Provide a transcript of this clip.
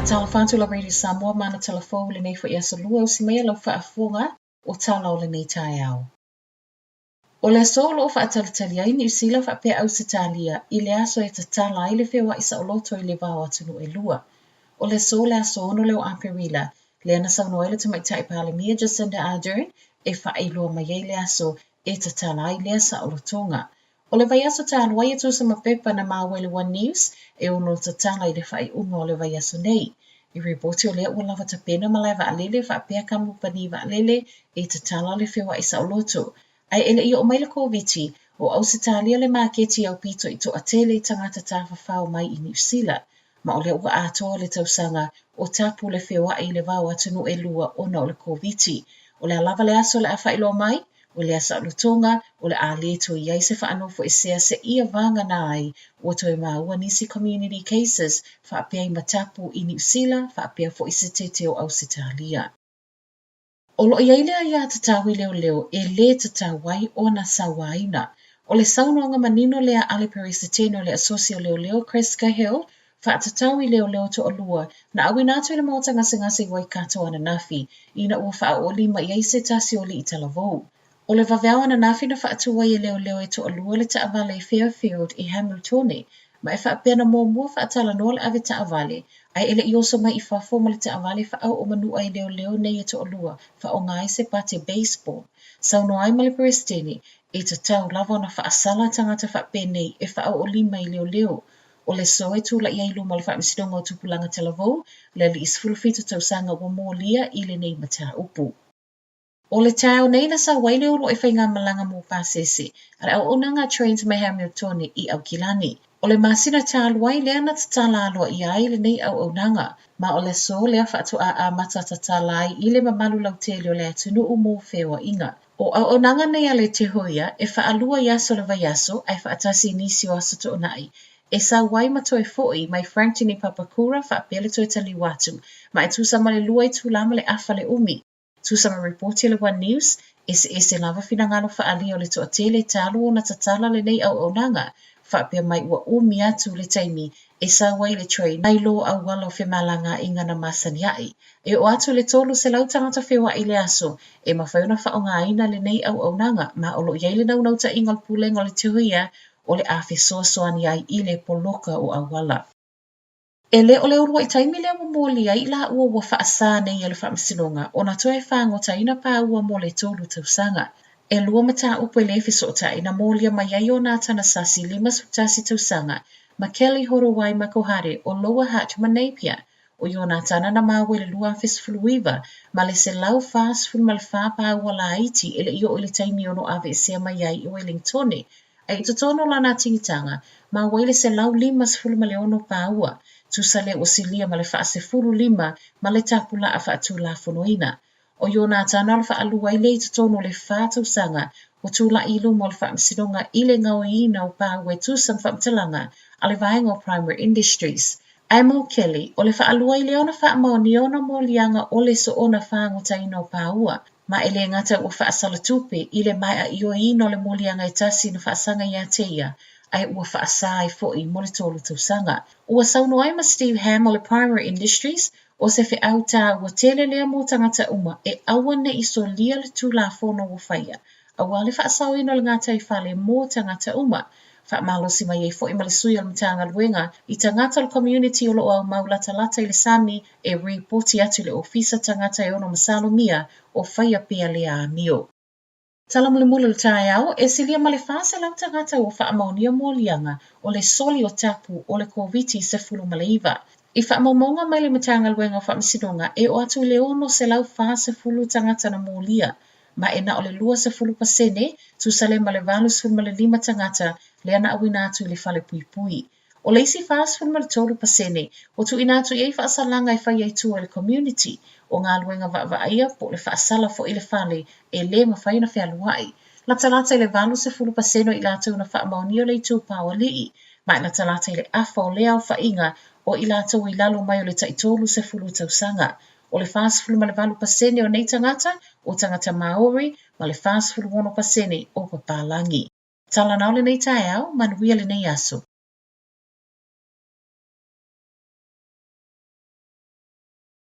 Faatalofa atu la Radio Samoa ma ana tala fou i lenei foi aso lua usi maia lau faafofoga o tala o lenei taeao. O le aso o lo o faatalitali ai Niu Sila faapea Ausetalia i le aso e tatala ai le feoai saoloto i le va o atunuu e lua. O le aso le aso 6 lea o Aperila, lea na saunoa ai le Tamaitai Palemia Jacinda Ardern e faailoa mai ai le aso e tatala ai lea saolotoga. O le vaiaso talu ai e tusa ma pepa na maua e le One News e ono tatala i le faaiuga o le vaiaso nei. I ripoti o lea ua lava tapena malae vaalele faapea kamupani vaalele e tatala le feoai saoloto. Ae e le i oo mai le Koviti, o Ausetalia le maketi aupito i toatele i tagata tafafao mai i Niu Sila. Ma o lea ua atoa le tausaga o tapu le feoai i le va o atunuu e lua ona o le Koviti. O le a lava le aso o le a faailoa mai, o lea saolotoga o le a le toe i ai se faanofoesea seia vagana ai ua toe maua nisi community cases faapea i matapu i Niu Sila faapea foi se tete o Ausetalia. O lo o i ai le aiatatau i leoleo e lē tatau ai ona sauaina. O le saunoaga manino lea a le Peresetene o le Asosi o Leoleo Chris Cahill faatatau i leoleo toalua na auina atu i le Maota Gasegase i Waikato ananafi ina ua faaoo lima i ai se tasi o alii talavou. O le vaveao ananafi na faatu ai e leoleo e toalua le taavale i Fairfield i Hamiltone ma e faapea na muamua faatalanoa le avetaavale ae e le i oso mai i fafo ma le taavale faaoo manua i leoleo nei e toalua faaaoga ai se pate baseball. Saunoa ai ma le Peresetene e tatau lava ona faasala tagata faapenei e faaoo lima i leoleo. O le aso e tula'i ai i luma o le Faamasinoga o Tupulaga Talavou le alii 17 tausaga ua molia i lenei mataupu. O le taeao nei na sau ai le uluai faigamalaga mo pasese a le auaunaga a Trains mai Hamiltone i Aukilani. O le masina talu ai lea na tatala aloaia ai lenei auaunaga, ma o le aso lea faatoa amata tatala ai i le mamalu lautele o le atunuu mo feoaiga. O auaunaga nei a le Te Huia e faalua i aso o le vaiaso ae faatasi i nisi o aso toonai e sau ai ma toe foi mai Frankton i Papakura faapea le toe taliu atu, ma e tusa ma le 2 itulā ma le afa le umi. Tusa ma ripoti a le One News, eseese lava finagalo faaalia o le toatele talu ona tatala lenei auaunaga, faapea mai ua umi atu le taimi e sau ai le train nai lo auala o femalagaaiga na masani ai. E oo atu i le 300 tagata feoai i le aso e mafai ona faaaogaina lenei auaunaga, ma o lo o i ai le naunautaiga o le Pulega o le Te Huia o le a fesoasoani ai i le poloka o auala. E le o le uluai taimi lea ua molia ai i laua ua faasā nei e le Faamasinoga ona toe fagotaina pāua mo le tolu tausaga. E lua mataupu e lē fesootai na molia mai ai Ionatana Sasi 51 tausaga ma Kelly Horowai Makohare o Lower Hutt ma Napier. O Ionatana na maua i le 2019 ma le 144 pāua laiti e le i oo i le taimi e ono aveesea mai ai i Wellingtone Ae i totonu o lana atigitaga, maua ai le 156 pāua, tusa lea ua silia ma le 15 ma le tapulaa faatulafonoina. O Ionatana o le faalua ai lea i totonu o le fa tausaga ua tula'i i luma o le Faamasinoga i le gaoiina o pāua e tusa ma faamatalaga a le vaega o Primary Industries. Ae mo Kelly, o le faalua ai lea ona faamaonia ona moliaga o le soona fagotaina o pāua, ma e lē gata ua faasala tupe i le maea ioeina o le moliaga e tasi na faasaga ia te ia, ae ua faasā ai foi mo le tolu tausaga. Ua saunoa ai ma Steve Hamm o le Primary Industries, o se feau tāua tele lea mo tagata uma e aua ne i solia le Tulafono ua faia, aua le faasaoina o le gataifale mo tagata uma. Faamalosi mai ai foi ma le sui o le Matagaluega i tagata o le komiuniti o lo o aumau latalata i le sami e ripoti atu i le Ofisa Tagata e ono masalomia o faia pea lea amio. Tala mulimuli o le taeao, e silia ma le 400 tagata ua faamaonia moliaga o le soli o tapu o le Koviti-19. I faamaumauga mai le Matagaluega o Faamasinoga, e oo atu i le 640 tagata na molia, ma e na o le 20% tusa lea ma le 85 tagata lea na auina atu i le fale puipui. O le isi 43% ua tuuina atu i ai faasalaga e faia i tua i le community, o galuega vaavaaia po o le faasala foi i le fale e lē mafai ona fealuai. Latalata i le 80% o i latou na faamaonia o le itupa o alii, ma e latalata i le afa o lea aofaiga o i latou i lalo mai o le tai 30 tausaga. O le 48% o nei tagata o tagata Māori ma le 46% o papalagi. Tala na o lenei taeao, manuia lenei aso.